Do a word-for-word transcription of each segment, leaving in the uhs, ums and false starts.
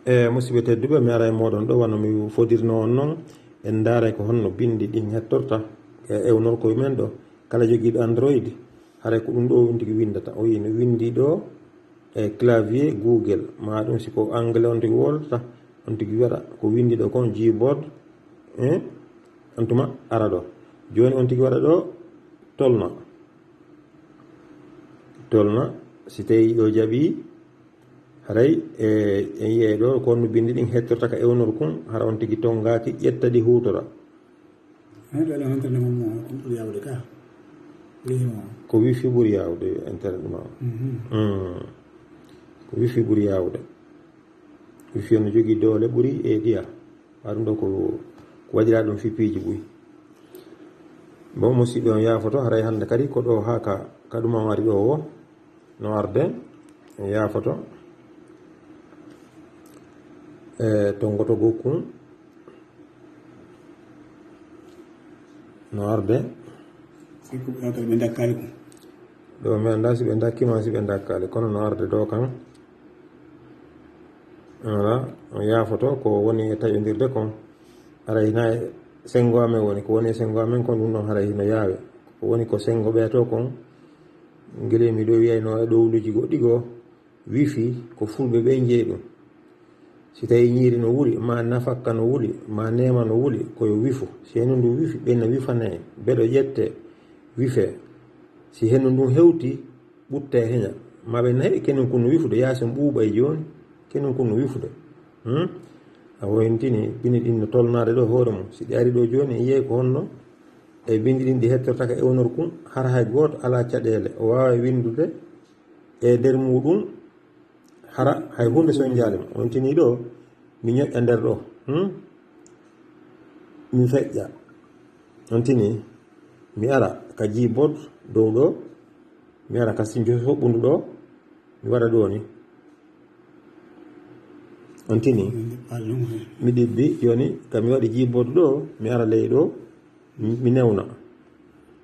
E musidɓe tedduɓe, mi ara e mooɗon ɗo wano mi fodirno on non. En ndaaray ko honno binndi ɗin hettorta e ewnorkoy men ɗo. Kala jogiiɗo Android, haray ko ɗum ɗo on tigi winndata. O yii no winndi ɗo e clavier Google, maa ɗum si ko anglais on tigi wowlata, on tigi waɗa ko winndi ɗo kon Gboard, eh, on tuma ara ɗo. Jooni on tigi waɗa ɗo tolna. Tolna, si tawii ɗo jaɓii, haray, e, en yi'ay ɗo ko honno binndi ɗin hettorta ka ewnor kun, hara on tigi tonngaaki, ƴetta ɗi huutora. Hande ɗo internet mum mo, ko ɓuri yawde ka? Wifi mo. Ko wifi ɓuri yawde internet ma. Mhm. Mm. Ko wifi ɓuri yawde. Wifi on no jogii doole ɓuri e ɗiya. Ɓay ɗum ɗo ko, ko waɗiraa ɗum fii piiji buy. Bon, musidɓe on yaafoto, haray hande kadi ko ɗo haa ka, ka ɗum on ari ɗo wo. No arde, yaafoto. E, tonngoto gokkun. No arde. Sikku ɓe on ɓe dakkaali ko. Ɗo mi anndaa si ɓe dakkiima, si ɓe dakkaali. Kono no arde ɗo kan. Voilà, on yaafoto ko woni e taƴondirde kon. Haray hino e senngo amen woni, ko woni e senngo amen kon ɗum ɗon haray hino yaawe. Ko woni ko senngo ɓeeto kon, ngele mi ɗo wiyayno e ɗowluuji goɗɗi goo, wifi ko fulɓe ɓe njeyi ɗum. Si tawii ñiiri no wuli, maa nafakka no wuli, maa neema no wuli, ko yo wifu. Si hendu ndun wifi, ɓen no wifanee, beɗo ƴettee, wifee. Si hendu ndun hewtii, ɓuttee heña. Maa ɓe na heɓi kenun kun no wifude, yaasin ɓuuɓay jooni, kenun kun no wifude. Hmm? A woyintini, bini ɗin no tolnaade ɗo hoore mum. Si ɗi ari ɗo jooni, en yiyay ko honno e bindi ɗin ɗi hettortaka ewnor kun, hara hay gooto alaa caɗeele. O waaway winndude e nder muuɗum, hara hay huunde soñjaali mo. On tini ɗo, mi ñoƴƴa nder ɗo. Hmm? Mi feƴƴa. On tini, mi ara ka Gboard dow ɗo, mi ara ka sinjo hoɓɓundu ɗo, mi waɗa ɗo ni. On tini, mi ɗibbi, jooni, ka mi waɗi Gboard ɗo, mi ara ley ɗo, mi, mi newna.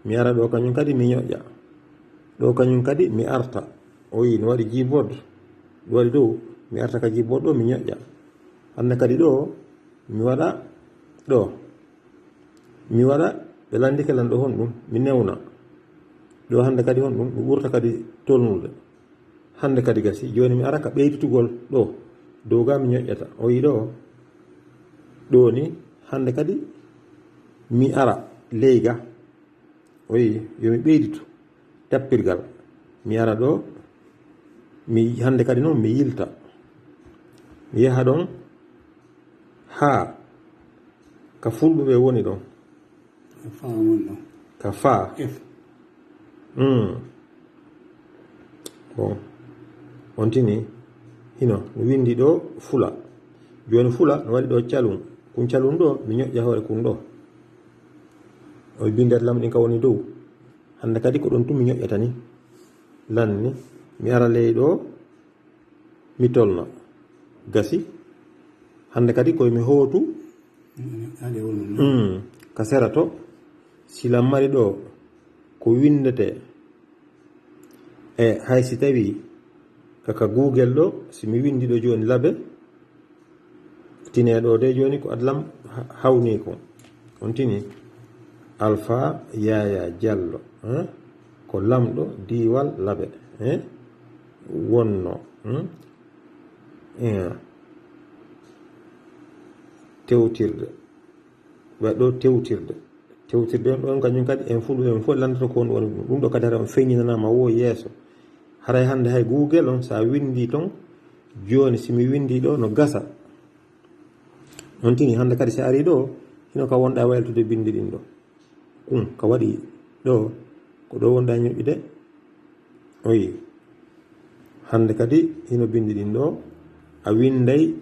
Mi ara ɗo kañum kadi, mi ñoƴƴa. Ɗo kañum kadi, mi arta. O yii, no waɗi Gboard, ɗo waɗi dow, mi arta ka Gboard ɗo, mi ñoƴƴa. Hannde kadi ɗo, mi waɗa ɗo. Mi waɗa, ɓe lanndike lan ɗo honɗum, mi newna. Ɗo hannde kadi honɗum, mi ɓurta kadi tolnude. Hannde kadi gasi, jooni mi ara ka ɓeyditugol ɗo, dow ga mi ñoƴƴata. O yii ɗo, ɗo ni, hannde kadi mi ara ley ga. O yii, yo mi ɓeyditu tappirgal. Mi ara ɗo, mi, hannde kadi noon mi yilta. Mi yaha ɗon haa ka fulɓe ɓe woni ɗon. Ka faa woni ɗon. Ka faa. F. Hmm. Bon. On tini, hino, mi winndi ɗo fula. Jooni fula, no waɗi ɗo calun. Kun calun ɗo, mi ñoƴƴa hoore kun ɗo. O binndere lam ɗin ka woni dow. Hannde kadi ko ɗon tun mi ñoƴƴata ni. Lan ni, mi ara ley ɗo, mi tolna. Gasi. Hannde kadi koye mi hootu. Mm, ade woni non. Mm, ka sera to, si lan mari ɗo, ko winndetee. E hay si tawii ka, ka Google ɗo, si mi winndi ɗo jooni labe, tinee ɗo de jooni ko adlam ha-, hawnii ko. On tini Alpha Yaya Diallo, eh? Ko lamɗo diiwal labe, eh? Wonno, hmm? Eh. Tewtirde. Wa ɗo tewtirde. Tewtirde on ɗon kañum kadi en fuu, en fof lanndata ko on woni ɗum. Ɗum ɗo kadi hara on feññinanaama wo yeeso. Haray hannde hay Google on, so a winndii ton, jooni si mi winndii ɗo, no gasa. On tini hannde kadi si a arii ɗo, hino ka wonɗaa waylutude binndi ɗin ɗo. Ɗum ka waɗi ɗo, ko ɗo wonɗaa ñoƴƴude. Oyi. Hannde kadi hino binndi ɗin ɗo, a winnday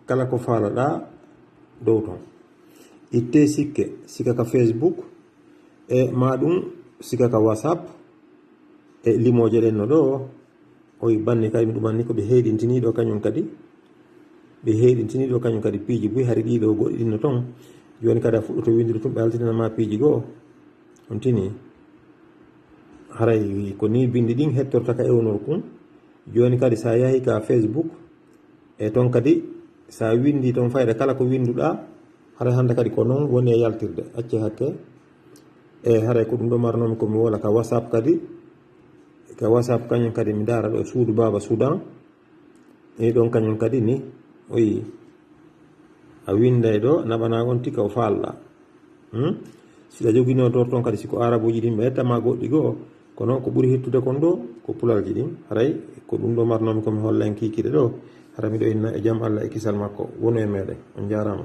kala ko faalaɗaa dow ton. Ittee sikke, sika ka Facebook, e maa ɗum sika ka WhatsApp, e limooje ɗen no ɗo. Oyi banni kadi mi ɗumanni ko ɓe heyɗintinii ɗo kañum kadi. Ɓe heyɗintinii ɗo kañum kadi piiji buy hari ɗii ɗo goɗɗi ɗin no ton. Jooni kadi a fuɗɗoto winndude tun ɓe haltinana ma piiji goo. On tini. Haray ko nii binndi ɗin hettorta ka ewnor kun. Jooni kadi si a yahi ka Facebook, e ton kadi So a winndi toon fayda kala ko winnduɗaa, haray hannde kadi ko noon woni e yaltirde. Acce hakke. E haray ko ɗum ɗo marnoomi ko mi wola ka WhatsApp kadi. Ka WhatsApp kañum kadi mi ndaara ɗo suudu Baaba Sudan. Ni ɗon kañum kadi ni, o yi. A winnday ɗo, naɓanaa on tika o faalɗaa. Hmm? Siɗa joginoo dor toon kadi, si ko Arabuuji ɗin ɓe etta ma goɗɗi goo, kono ko ɓuri hittude kon ɗo, ko pulalji ɗin. Haray ko ɗum ɗo marnoomi ko mi holla en kiikiiɗe ɗo. Hara miɗo inna e jam Allah e kisal makko, wonu e meɗen. On jaaraama.